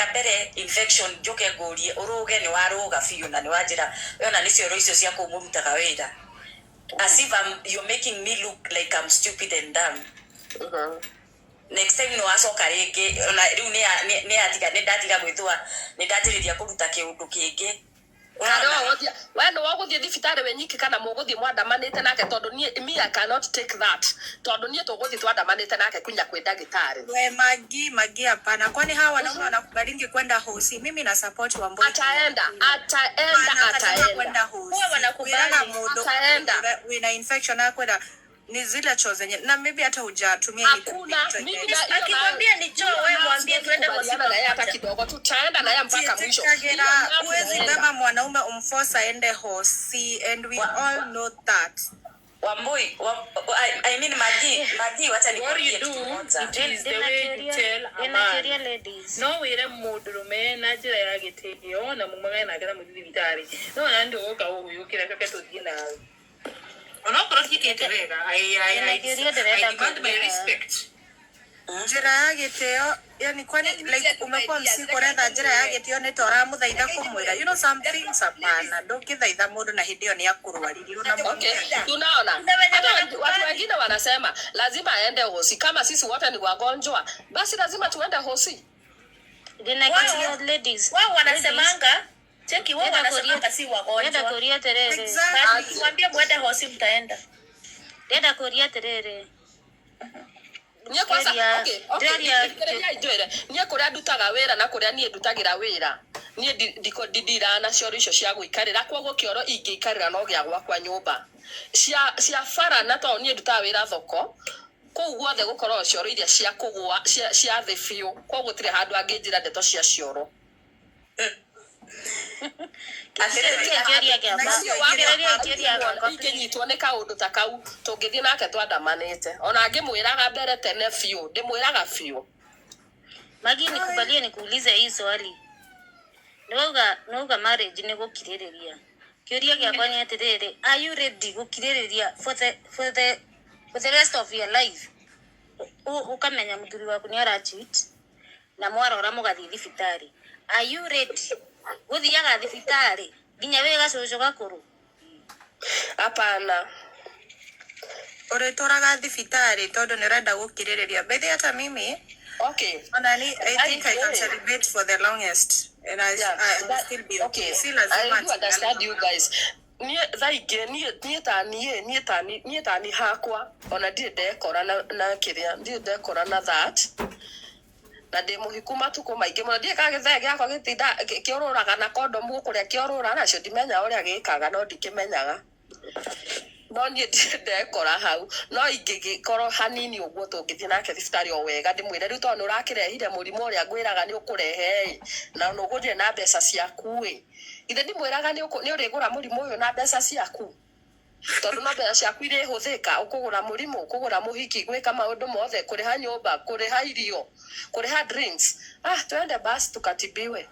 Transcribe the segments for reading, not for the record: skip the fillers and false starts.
Rĩa mbere infection njoke ngũrie ũrũge, nĩ warũga biũ na nĩ wanjĩra we ona nĩ cioro icio cia kũu mũrutaga wĩra, as if you're making me look like I'm stupid and dumb. Next time nĩ wacoka rĩngĩ, ona rĩu nĩ yatiga, nĩ ndatiga gwĩthũa, nĩ ndanjĩrĩria kũruta kĩũndũ kĩngĩ. Kana Ũrona? We nĩ wagũthiĩ thibitarĩ wĩ nyiki kana mũgũthiĩ mwandamanĩte nake? Tondũ niĩ, me, I cannot take that, tondũ niĩ tũgũthiĩ twandamanĩte nake kinya kwĩ ndagĩtarĩ. We Magi, Magi, hapana. Kwani hawa wanaume wanakubalingi kwenda hosi? Mimi na support Wambui. Ataenda, ataenda. Wanakataa Ataenda. kwenda hosi. Huwa wanakubali. Kwĩraga mũndũ Ataenda. wina infection akwĩra ni zile choo zenye na maybe hata hujatumia ile Hakuna toilet. mimi na hiyo Akikwambia ni choo, hiyo wewe nayo mwambie siwezi tuende kubaliana na yeye hata hosi. kidogo. Tutaenda na yeye mpaka mwisho. Hiyo Sitikagĩra, nayo huwezi tutaenda. beba mwanaume umforce aende hosi, and we all know that. Wambui wa, I mean Magi, Magi, wacha What you nikwambie do, kitu moja. it is the way you tell a Ndĩna man. kĩũria, ladies. No wĩre mũndũrũme na njĩra ya gĩtĩo na mumagane nake na mũthiĩ thibitarĩ, no ona ndũgũka ũgũyũkĩra coke tũthiĩ nawe onokorwo tiĩkĩte wega. Ndĩna kĩũria ndĩrenda I demand my kũũria. respect. Njĩra ya gĩtĩo, yani kwani like umekuwa msiku ũretha njĩra ya gĩtĩo nĩ ta ũramũthaitha kũmwĩra you know some things? Hapana, ndũngĩthaitha mũndũ na hĩndĩ ĩyo nĩ akũrwaririe na Okay, tunaona Kuna wenye hata wanakubali. watu wengine wanasema lazima aende hosi. Kama sisi wote ni wagonjwa, basi lazima tuende hosi. Ndĩna kĩũria, ladies. Wao wanasemanga, cheki, wao Ndĩrenda wanasemanga kũũria si ndĩrenda wagonjwa. kũũria atĩrĩrĩ. Exactly. Mwambie mwende hosi, mtaenda. Ndĩrenda kũũria atĩrĩrĩ. Niĩ kwanza Ndĩroria okay, ndĩroria thikĩrĩria njwĩre, niĩ kũrĩa ndutaga wĩra na kũrĩa niĩ ndutagĩra wĩra, niĩ ndindiraga na cioro icio cia gũikarĩra. Koguo kĩoro ingĩikarĩra no gĩa gwakwa nyũmba, cia bara, na tondũ niĩ ndutaga wĩra thoko, kũu guothe gũkoragwo cioro iria cia kũgũa cia thĩ biũ. Koguo gũtirĩ handũ angĩnjĩra ndeto cia cioro. Atĩrĩrĩ, kĩũria gĩakwa. Nacio Kĩũria kĩũria gĩakwa, please. Ingĩnyitwo nĩ kaũndũ ta kau, tũngĩthiĩ nake twandamanĩte. Ona ngĩmwĩraga mbere tene biũ, ndĩmwĩraga biũ. Magi, nikubalie nikuulize hii swali. Nĩwauga marriage nĩ gũkirĩrĩria. Kĩũria gĩakwa nĩ atĩrĩrĩ, are you ready gũkirĩrĩria for the rest of your life? Ũkamenya mũthuri waku nĩ ara cheat na mwarora mũgathiĩ thibitarĩ. Are you ready gũthiaga thibitarĩ nginya wĩ gacũcũ gakũrũ? Hapana. Ũrĩtũraga thibitarĩ tondũ nĩ ũrenda gũkirĩrĩria. By the way, hata mimi ona ni I think I can celebrate for the longest and I will still be okay. Si lazima I do understand you guys. Niĩ thaa ingĩ niĩ ta niĩ hakwa ona ndirĩ ndekora na kĩrĩa, ndirĩ ndekora na that, na ndĩ mũhiku matukũ maingĩ mũno. Ndiĩ kana gĩthee gĩakwa gĩtinda kĩũrũraga na kondomu gũkũrĩa kĩorũra nacio, ndimenyaga ũrĩa gĩkaga, no ndikĩmenyaga. No niĩ ndirĩ ndekora hau, no ingĩgĩkorwo hanini ũguo, tũngĩthiĩ nake thibitarĩ o wega, ndĩmwĩre rĩu tondũ nĩ ũrakĩrehire mũrimũ ũrĩa ngwĩraga nĩ ũkũrehe ĩ, na nĩ ũgũrire na mbeca ciaku ĩ. Ithe ndimwĩraga nĩ ũrĩgũra mũrimũ ũyũ na mbeca ciaku, tondũ no mbeca ciaku irĩhũthĩka ũkũgũra mũrimũ, ũkũgũra mũhiki, gwĩka maũndũ mothe, kũrĩha nyũmba, kũrĩha irio, kũrĩha drinks. Ah, twende basi tukatibiwe.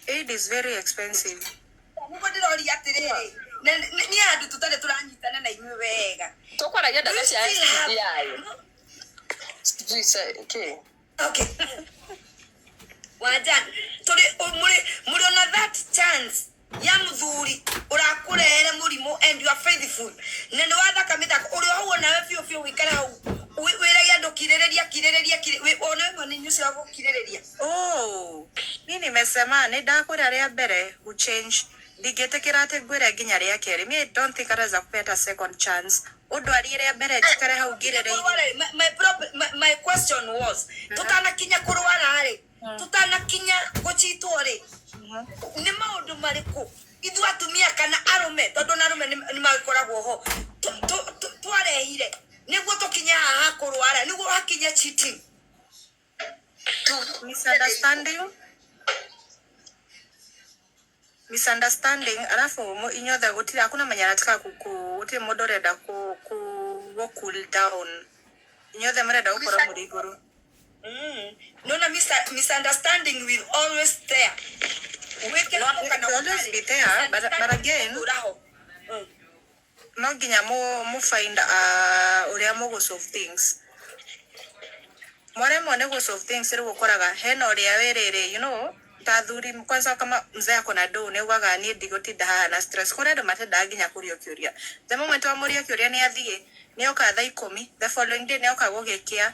Aid is very expensive. Nĩguo ndĩroria atĩrĩrĩ, nĩ andũ tũtarĩ tũranyitana na inyuĩ wega. Tũkwaragia Do ndeto you cia still have STI sijui kĩ. Okay, Wanja, tũrĩ mũrĩ mũrĩ ona that chance ya mũthuri ũrakũrehere mũrimũ and you are faithful na nĩ wathaka mĩthako ũrĩ o hau, onawe biũ biũ wĩikare hau wĩrage andũ kirĩrĩria, kirĩrĩria, onawe mwene ũcio wa gũkirĩrĩria. Oh, mi nimesema nĩ ndakwĩra rĩa mbere gũchange, ndingĩtĩkĩra atĩ ngwĩre nginya rĩa kerĩ. Mi I don't think ataweza kupea hata second chance. Ũndwarie rĩa mbere, njikare hau ngirĩrĩirie. Kũrwara, my question was, tũtanakinya kũrwara rĩ, tũtanakinya gũchitwo rĩ, nĩ maũndũ marĩkũ ithuĩ atumia kana arũme, tondũ na arũme nĩ magĩkoragwo ho, twarehire nĩguo tũkinye haha kũrwara, nĩguo hakinye cheating? Misunderstanding, alafu inyothe gũtirĩ, hakuna mwenye anataka gũtirĩ mũndũ ũrenda ku cool down. Inyothe mũrenda gũkorwo mũrĩ igũrũ. Nona misunderstanding will always there. Wĩke No, kana it will always be there, but again, ũraho. No nginya mu find ũrĩa mũgũ solve things. Mwaremwo nĩ gũ solve things rĩu ũkoraga hena ũrĩa wĩrĩrĩ, you know, ta athuri kwanza kama mzee ako na ndũũ nĩ augaga niĩ ndigũtinda haha na stress. Kũrĩ andũ matendaga nginya kũrio kĩũria. The moment wamũria kĩũria nĩ athiĩ, nĩ oka thaa 10, the following day nĩ oka gũgĩkĩa.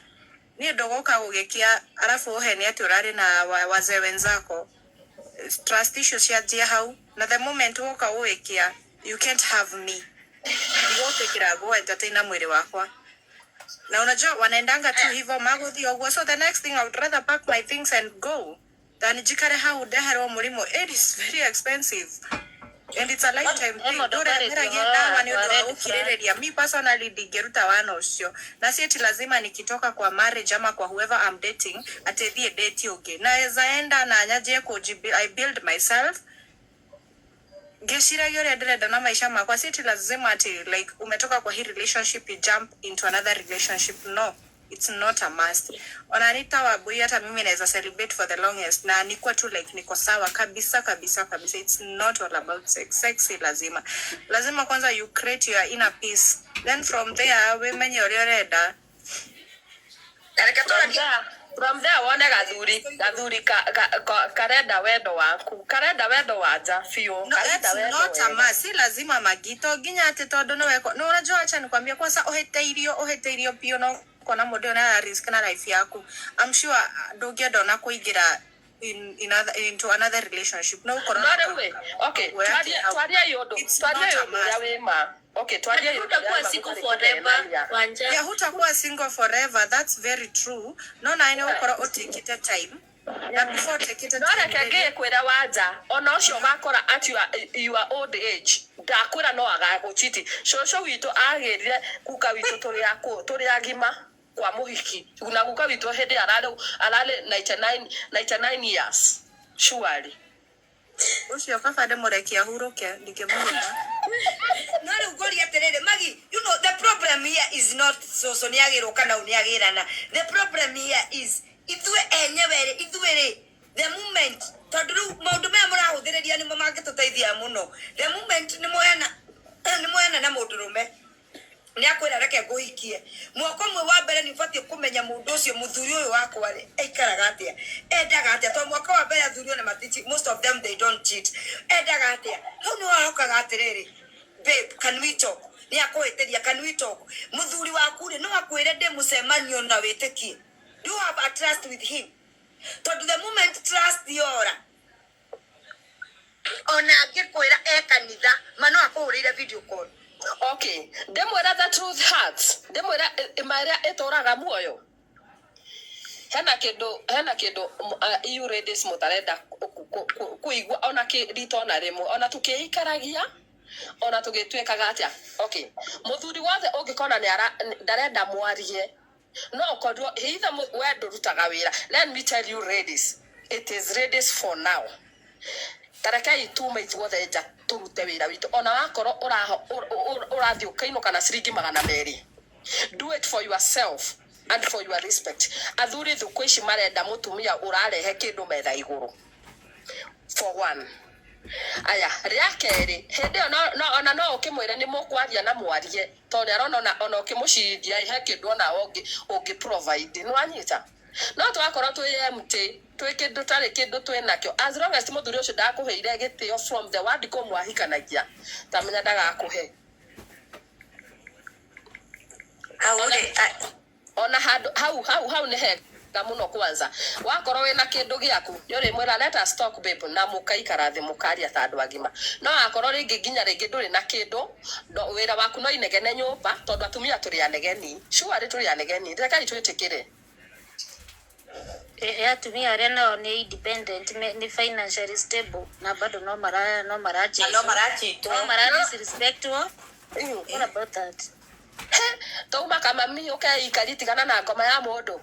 Niĩ ndũgũka gũgĩkĩa arabu ũhenie atĩ ũrarĩ na wazee wenzako. Trust issues cianjia hau, na the moment woka gũgĩkĩa, you can't have me. Ndigũtĩkĩra gũ entertain na mwĩrĩ wakwa. Na unajua wanaendanga tu hivyo maguthi ũguo, so the next thing I would rather pack my things and go than njikare hau ndeherwo mũrimũ. It is very expensive and it's a lifetime He thing. mũndũ Ndũrĩa ũkwarĩtie meragia ũhoro ndawa wa nĩ ũndũ wa wa red flag. gũkirĩrĩria. Me personally ndingĩruta wana ũcio, na si ati lazima nikitoka kwa marriage ama kwa whoever I'm dating ati thiĩ date ũngĩ. Naweza enda na nyanjie kũji I build myself ngĩciragia ũrĩa ndĩrenda na maisha makwa. Si ati lazima ati like umetoka kwa hii relationship you jump into another relationship. No, it's not a must. Ona nita Wambui, hata mimi naweza celebrate for the longest na nikuwa tu like niko sawa kabisa kabisa kabisa. It's not all about sex. Sex si lazima. Lazima kwanza you create your inner peace, then from there wimenye ũrĩa ũrenda. Reke From tũrarie. there, from there wone gathuri karenda wendo waku, karenda wendo wa nja biũ, No, karenda that's wendo not a wega. must. Si lazima magito nginya ati tondu ni weko. No, unajua acha nikwambie kwanza uhiteirio uhiteirio biũ no kona mũndũ ũyũ nĩ risk na life yaku. I'm sure ndũngĩenda ona kũingĩra into another relationship. No ũkorwo No na rĩu ĩ, okay, guoya twarie hau. twarie ũndũ, It's twarie not a ũndũ ũrĩa must. wĩ ma. Okay, twarie ũndũ ũrĩa Hutakuwa wĩ ma single gũtarĩ forever, kũhenania. Wanja. Yeah, hutakuwa single forever. That's very true. No na nĩ ũkorwo ũtikĩte time. Na before ũtikĩte No time reke rĩrĩ ngĩkwĩra wanja, ona ũcio ũgakora at your old age, ndakwĩra no agagũchiti. Cũcũ witũ agĩrire guka witũ tũrĩ akũ, tũrĩ agima kwa mũhiki. Na guka witũ hĩndĩ ĩyo ararĩ 99 years surely. Ũcio kaba ndĩmũrekie ahurũke ndingĩmũruta. No rĩu ngũria atĩrĩrĩ Magi, you know the problem here is not cũcũ nĩ agĩrwo kana ũ nĩ agĩrana. The problem here is ithuĩ enyewe rĩ, ithuĩ rĩ, the moment tondũ rĩu maũndũ maya mũrahũthĩrĩria nĩmo mangĩtũteithia mũno. The moment nĩ moyana na mũndũrũme nĩ akwĩra reke ngũhikie, mwaka ũmwe wa mbere nĩ ũbatiĩ kũmenya mũndũ ũcio mũthuri ũyũ wakwa rĩ aikaraga atĩa, endaga atĩa, tondũ mwaka wa mbere athuri ona mati, most of them they don't cheat, endaga atĩa. Hau nĩ wahokaga atĩrĩrĩ, babe, can we talk? Nĩ akũhĩtĩria, can we talk? Mũthuri waku rĩ no akwĩre ndĩ mũcemanio na wĩtĩkie. Do you have a trust with him? Tondũ the moment trust yora, ona angĩkwĩra e kanitha ma no akũhũrĩire video call. Okay, ndĩmwĩra the truth hurts. Ndĩmwĩra ĩma ĩrĩa ĩtũraga muoyo. Hena kĩndũ you ladies mũtarenda kũigua ona rita ona rĩmwe, ona tũkĩikaragia ona tũgĩtuĩkaga atĩa. Okay, mũthuri wothe ũngĩkona ndarenda mwarie, no ũkorwo either we ndũrutaga wĩra. Let me tell you ladies, it is ladies for now. Tarekei tume ithuothe nja tũrute wĩra witũ, ona wakorwo ũrathiĩ ũkainũka na ciringi 200. Do it for yourself and for your respect. Athuri thukũ ici marenda mũtumia ũrarehe kĩndũ metha igũrũ, for one. Aya, rĩa kerĩ, hĩndĩ ĩyo ona no ũkĩmwĩre nĩ mũkwaria na mwarie, tondũ nĩ arona ona ũkĩmũcirithia he kĩndũ ona ũngĩ provide. Nĩ wanyita? No twakorwo twĩ empty, twĩ kĩndũ tarĩ kĩndũ twĩ nakĩo, as long as mũthuri ũcio ndakũheire gĩtĩo from the word go mwahikanagia, tamenya ndagakũhe. Hau rĩ, Ona handũ hau hau hau nĩ hega mũno. Kwanza wakorwo wĩna kĩndũ gĩaku nĩ ũrĩmwĩra let us talk babe, na mũkaikara thĩ mũkaria ta andũ agima. No wakorwo rĩngĩ nginya rĩngĩ ndũrĩ na kĩndũ, wĩra waku no inegene nyũmba, tondũ atumia tũrĩ anegeni, surely tũrĩ anegeni, rekei twĩtĩkĩre. Atumia arĩa nao nĩ independent, nĩ financially stable na bado no mara no na marachezwo, no marachitwo. No mara disrespectwo. What about that? Tauma kama mi ũkeikari tigana na ngoma ya mũndũ.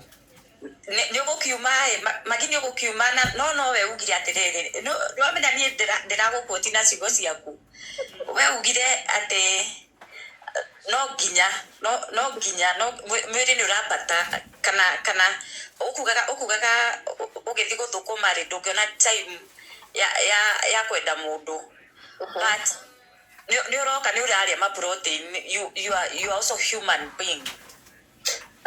Nĩ ũgũkiuma ĩ, Magi nĩ ũgũkiuma na no no we ugire atĩrĩrĩ, nĩwamenya niĩ ndĩragũkũti na ciugo ciaku. We ugire atĩ no nginya no nginya no mwĩrĩ nĩ ũrambata kana ũkugaga ũgĩthiĩ gũthũkũma rĩ ndũngĩona time ya kwenda mũndũ, but nĩ ũroka nĩ ũrarĩa ma protein, you are also human being.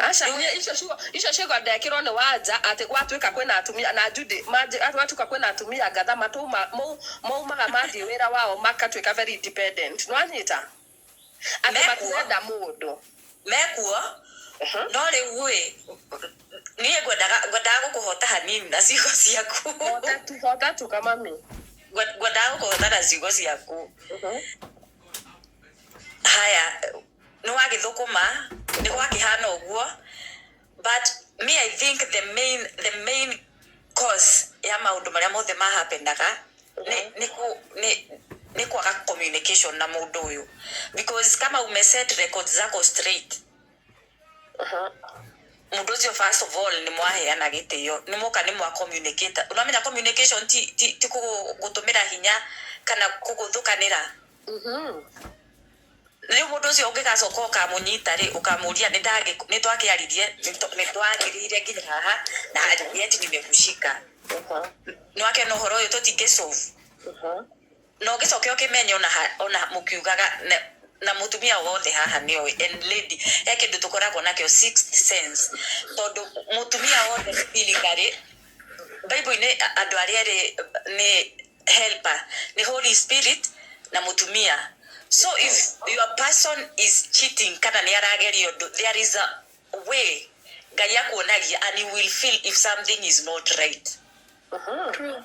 Aca Rĩu- niĩ icio ciugo icio ciugo ndekĩrwo nĩ wanja atĩ gwatuĩka kwĩna atumia na Judy gwatuĩka kwĩna atumia ngatha matuma maumaga mathiĩ wĩra wao makatuĩka very independent, nĩwanyita atĩ Mekuo. matirenda mũndũ. Mekuo. No rĩu ĩ, niĩ ngwendaga gũkũhota hanini na ciugo ciaku. Hota tu, hota tu kamami. Ngwendaga gũkũhota na ciugo ciaku. Haya, nĩ wagĩthũkũma, nĩ gwakĩhana ũguo, but me, I think the main cause ya maũndũ marĩa mothe mahapenaga nĩ kwaga communication na mũndũ ũyũ, because kama umeset records zako straight, mũndũ ũcio, first of all, nĩ mwaheana gĩtĩo, nĩ moka, nĩ mwa communicate. Ũramenya communication ti gũtũmĩra hinya kana kũgũthũkanĩra. Rĩu mũndũ ũcio ũngĩgacoka ũkamũnyita rĩ, ũkamũria, "Nĩ twakĩaririe, nĩ twagĩrĩire nginya haha na yet nimekushika, nĩ wakĩona ũhoro ũyũ tũtingĩ solve." Na ũgĩcoke ũkĩmenye ona mũkiugaga na mũtumia wothe haha nĩ oĩ, and lady, he kĩndũ tũkoragwo nakĩo, sixth sense, tondũ mũtumia wothe biblically, Bible-inĩ, andũ arĩa erĩ nĩ helper, nĩ Holy Spirit na mũtumia. So if your person is cheating kana nĩ arageria ũndũ, there is a way Ngai akuonagia and you will feel if something is not right. True.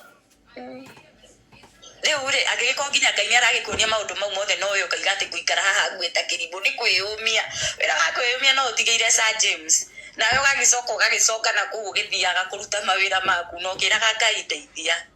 Rĩu rĩ, angĩgĩkorwo nginya Ngai nĩ aragĩkuonia maũndũ mau mothe, no ũyũ ũkaiga atĩ ngũikara haha nguĩta kĩrimũ, nĩ kwĩyũmia. Wĩra wa kwĩyũmia no ũtigĩire Sir James, nawe ũgagĩcoka ũgagĩcoka na kũu ũgĩthiaga kũruta mawĩra maku na ũkĩraga Ngai ndeithia,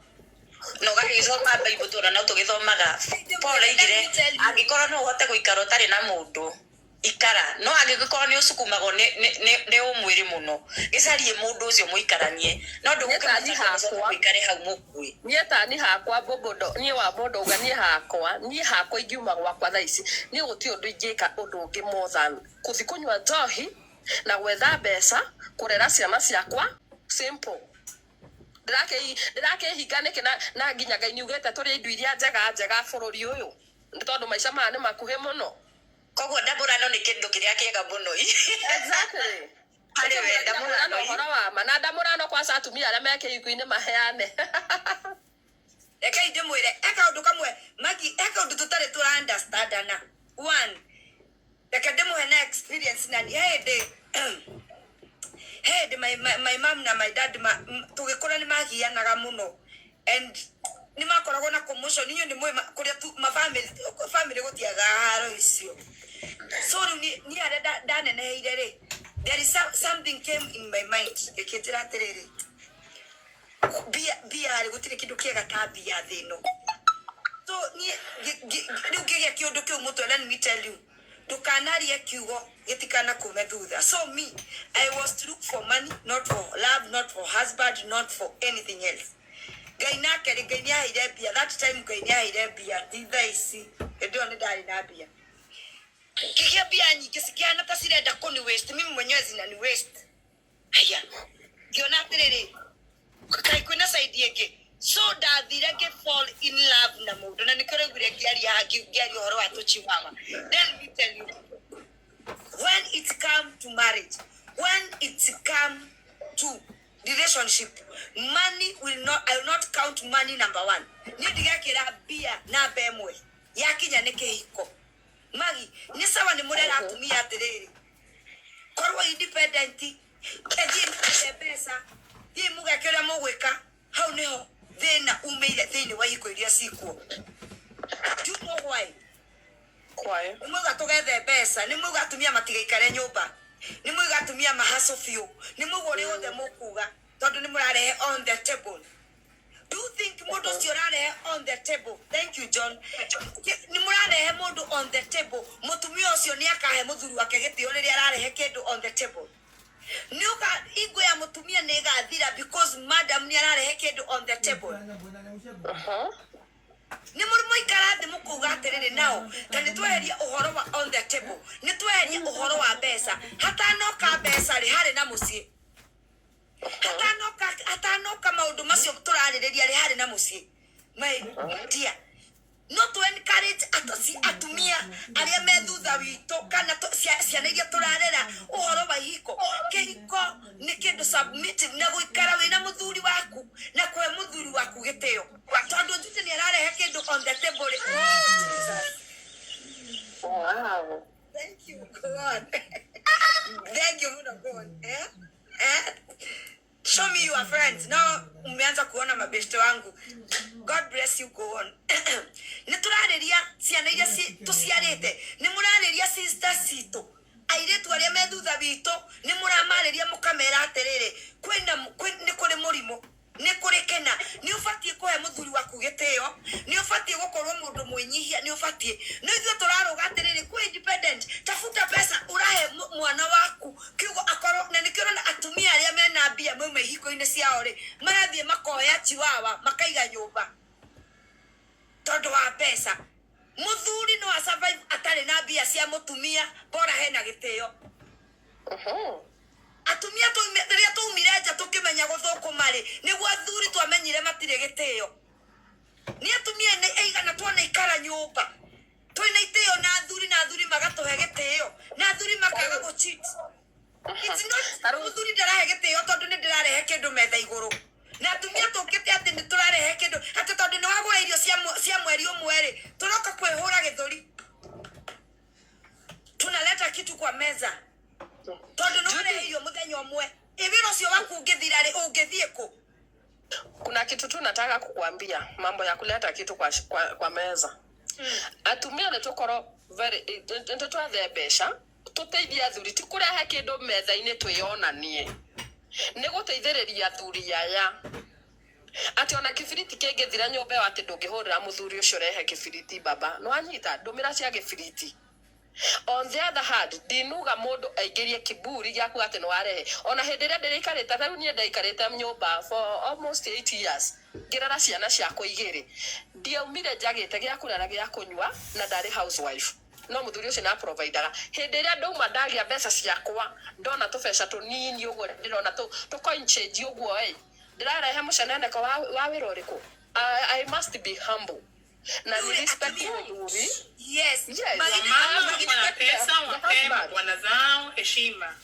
na ũgagĩthoma Bible, tũna no tũgĩthomaga Paul aigire, angĩkorwo no ũhote gũikara ũtarĩ na mũndũ, ikara, no angĩgĩkorwo nĩ ũcukumagwo nĩ ũmwĩrĩ mũno, gĩcarie mũndũ ũcio mũikaranie, no Niĩ ta niĩ hakwa. ndũgũkĩmũikare hau mũkue. Niĩ ta niĩ hakwa mbũmbũndo, niĩ wa mũndũ uga, niĩ hakwa ingiuma gwakwa thaa ici, niĩ gũtirĩ ũndũ ingĩka ũndũ ũngĩ more than kũthi kũnyua njohi na gwetha mbeca kũrera ciana ciakwa, simple. Ndĩrakĩhinga nĩkĩ na nginya Ngai nĩugĩte tũrĩe indo iria njega njega bũrũri ũyũ, nĩ tondũ maica maya nĩ makuhĩ mũno. Koguo ndambũrano nĩ kĩndũ kĩrĩa kĩega mũno. Exactly. Harĩ we ndamũrano ndamũrano. Ũhoro wa ma na ndamũrano kwaca atumia arĩa me kĩhiko-inĩ maheane. Rekei ndĩmwĩre e kaũndũ kamwe, Magi, e kaũndũ tũtarĩ tũra understandana. One, reke ndĩmũhe na experience na he hĩndĩ my mom na my dad tũgĩkũra nĩ magianaga mũno and nĩ makoragwo na commotion. Inyuĩ nĩ mũĩ kũrĩa tu ma family gũtiagaga haro icio. So rĩu niĩ harĩa ndaneneheire rĩ, there is something came in my mind gĩkĩnjĩra atĩrĩrĩ, mbia, mbia rĩ, gũtirĩ kĩndũ kĩega ta mbia thĩ ĩno. So niĩ rĩu ngĩgĩa kĩũndũ kĩu mũtwe. Let me tell you, ndũkanarie kiugo gĩtikana kume thutha. So me, I was to look for money, not for love, not for husband, not for anything else. Ngai nake rĩ, Ngai nĩ aheire mbia that time. Ngai nĩ aheire mbia, ti thaa ici. Hĩndĩ ĩyo nĩ ndarĩ na mbia, ngĩgĩa mbia nyingĩ cikĩhana ta cirenda kũni waste. Mimi mwenyewe zinani waste. Haya, ngĩona atĩrĩrĩ, kaĩ kwĩna side ĩngĩ. So ndathire ngĩ fall in love na mũndũ, na nĩkĩo raugire ngĩaria ngĩaria ũhoro wa tũchiwawa. Then let me tell you, when it come to marriage, when it come to relationship, money will not, I will not count money number one. Niĩ ndigekĩra mbia namba ĩmwe yakinya nĩ kĩhiko. Magi, nĩ sawa, nĩ mũrera atumia atĩrĩrĩ, korwo independent, thiĩ mũgethe mbeca, thiĩ mũgeke ũrĩa mũgwĩka. Hau nĩho thĩna umĩire thĩinĩ wa ihiko iria cikuo. Do you know why? Why? Nĩ mwauga tũgethe mbeca, nĩ mwauga atumia matigaikare nyũmba, nĩ mwauga atumia mahaco biũ, nĩ mwauga ũrĩa wothe mũkuga, tondũ nĩ mũrarehe on the table. Do you think mũndũ ũcio ũrarehe on the table, thank you John, nĩ mũrarehe mũndũ on the table, mũtumia ũcio nĩ akahe mũthuri wake gĩtĩo rĩrĩa ararehe kĩndũ on the table? Nĩ ũka ingo ya mũtumia nĩ ĩgathira because madam nĩ ararehe kĩndũ on the table. Nĩ mũrĩ mũikara thĩ mũkauga atĩrĩrĩ, nao ta nĩ tweheria ũhoro wa on the table, nĩ tweheria ũhoro wa mbeca. Hatanoka mbeca rĩ, harĩ na mũciĩ? Hatanoka maũndũ macio tũrarĩrĩria rĩ, harĩ na mũciĩ? My dear, No to encourage atosi atumia aria me thutha witũ kana ciana iria tũrarera ũhoro wa ihiko. Kĩhiko nĩ kĩndũ submissive na gũikara wĩna mũthuri waku na kũhe mũthuri waku gĩtĩo, tondũ Judy nĩ ararehe kĩndũ on the table. Oh, Jesus. Wow. Thank you, God. Thank you muno, God. Eh? Eh? Show me your friends. Now umeanza kuona mabeshte wangu. God bless you, go on. Nĩ tũrarĩria ciana iria tũciarĩte. Nĩ mũrarĩria sisters citũ. Airĩtu arĩa me thutha witũ nĩ mũramarĩria mũkamera atĩrĩrĩ, kwĩna nĩ kũrĩ mũrimũ, nĩ kũrĩ kĩna, nĩ ũbatiĩ kũhe mũthuri waku gĩtĩo, nĩ ũbatiĩ gũkorwo mũndũ mwĩnyihia, nĩ ũbatiĩ. No ithuĩ tũrarũga atĩrĩrĩ, kwĩ independent, tafuta pesa ũrahe mwana waku kiugo akorwo. Na nĩkĩo ũrona atumia arĩa mena mbia mauma ihiko-inĩ ciao rĩ, marathiĩ makoya chiwawa makaiga nyũmba tondũ wa mbeca. Mũthuri no asurvive atarĩ na mbia cia mũtumia, bora hena gĩtĩo. Atumia rĩrĩa twaumire nja tũkĩmenya gũthũkũma rĩ, nĩguo athuri twamenyire matirĩ gĩtĩo. Nĩ atumia nĩ aigana tuona ikara nyũmba twĩna itĩo na athuri, na athuri magatũhe gĩtĩo, na athuri makaga gũ cheat. It's not mũthuri ndarahe gĩtĩo tondũ nĩ ndĩrarehe kĩndũ metha igũrũ, na atumia tũkĩte atĩ nĩ tũrarehe kĩndũ atĩ tondũ nĩ wagũra irio cia mweri ũmwe rĩ, tũroka kwĩhũra gĩthũri, tunaleta kitu kwa meza tondũ nĩ warehe irio mũthenya ũmwe. Ĩ wĩra ũcio waku ũngĩthira rĩ, ũngĩthiĩ kũ? Kuna kitu tu nataka kukuambia, mambo ya kuleta kitu kwa meza. Atumia nĩ tũkorwo very nĩ twethe mbeca tũteithie athuri, ti kũrehe kĩndũ metha-inĩ twĩyonanie, nĩ gũteithĩrĩria athuri aya atĩ ona kĩbiriti kĩngĩthira nyũmba ĩyo, atĩ ndũngĩhũrĩra mũthuri ũcio ũrehe kĩbiriti, baba nĩ wanyita ndũmĩra cia gĩbiriti. On the other hand, ndinuga mũndũ aingĩrie kiburi gĩaku atĩ nĩ warehe. Ona hĩndĩ ĩrĩa ndĩrĩikarĩte ta rĩu, niĩ ndaikarĩte nyũmba for almost 8 years ngĩrera ciana ciakwa igĩrĩ, ndiaumire njagĩte gĩa kũrĩa na gĩa kũnyua, na ndarĩ housewife, no mũthuri ũcio nĩ aprovidaga. Hĩndĩ ĩrĩa ndauma ndagĩa mbeca ciakwa, ndona tũbeca tũnini ũguo, ndĩrona tũ coin change ũguo ĩ, ndĩrarehe mũceneneko wa wĩra ũrĩkũ? I must be humble na ni Yule respect mũthuri. Yes. Yes. Magine- Wamama Magine- wana pesa, The wapee husband. mabwana zao heshima.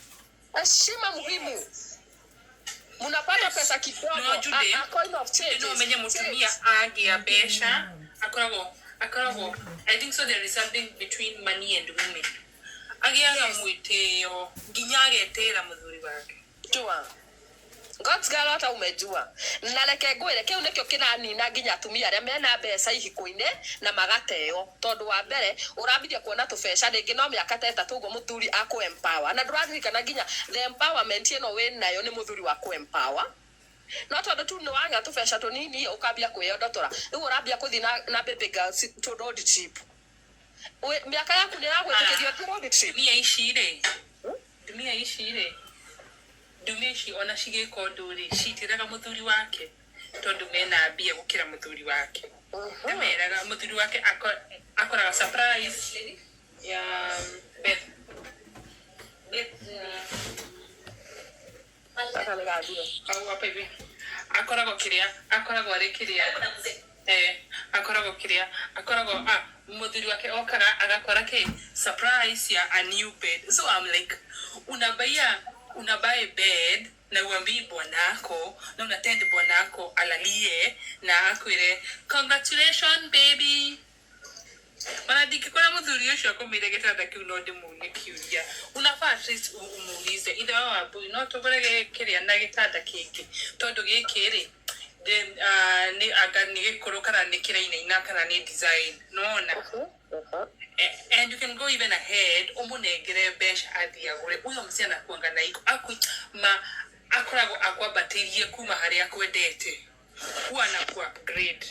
Heshima muhimu. Mnapata pesa kidogo, No, Judy, a coin of change. No menye mutumia agia mbeca akoragwo, I think so, there is something between money and women. Agiaga mwĩtĩo nginya agetĩra mũthuri wake. Jua God's girl, hata umejua. Na reke ngwĩre, kĩu nĩkĩo kĩranina nginya atumia arĩa mena mbeca ihiko-inĩ na magateo, tondũ wa mbere ũrambirie kuona tũbeca rĩngĩ no mĩaka ta 3 ũguo, mũthuri akũ empower na ndũraririkana nginya the empowerment ĩno wĩ nayo nĩ mũthuri wa kũ empower. No tondũ tu nĩ wagĩa tũbeca tũnini, ũkambia kwĩyondotora, rĩu ũrambia kũthiĩ na baby girls to road trip. Mĩaka yaku nĩ ĩragwĩtĩkĩria ũthiĩ road trip? Ndumia ici rĩ, ndumia ici ona cigĩka ũndũ rĩ, citĩraga mũthuri wake tondũ mena mbia gũkĩra mũthuri wake. Ndameraga mũthuri wake akoraga surprise ya Beth. Beth, Gaka nĩ gathire. Au hapa hivi akoragwo kiria, akoragwo arĩ kiria, akoragwo kiria, akoragwo muthuri wake okaga agakora ki surprise ya a new bed. So I'm like, unabuy bed na uambii bwanako na unatend bwanako alalie na akwire, "Congratulations, baby." Ona ndingĩkora mũthuri ũcio akomeire gĩtanda kĩu, no ndĩmũrie kĩũria. Unafaa at least umuulize, ithe wa Wambui, no tũgũre kĩrĩa na gĩtanda kĩngĩ, tondũ gĩkĩ rĩ nĩ anga nĩ gĩkũrũ kana nĩ kĩrainaina kana nĩ design nona. And you can go even ahead ũmũnengere mbeca athiĩ agũre. Ũyũ msichana kuanga na iko aku ma akoragwo akwambatĩirie kuma harĩa akwendete, huwa na ku upgrade.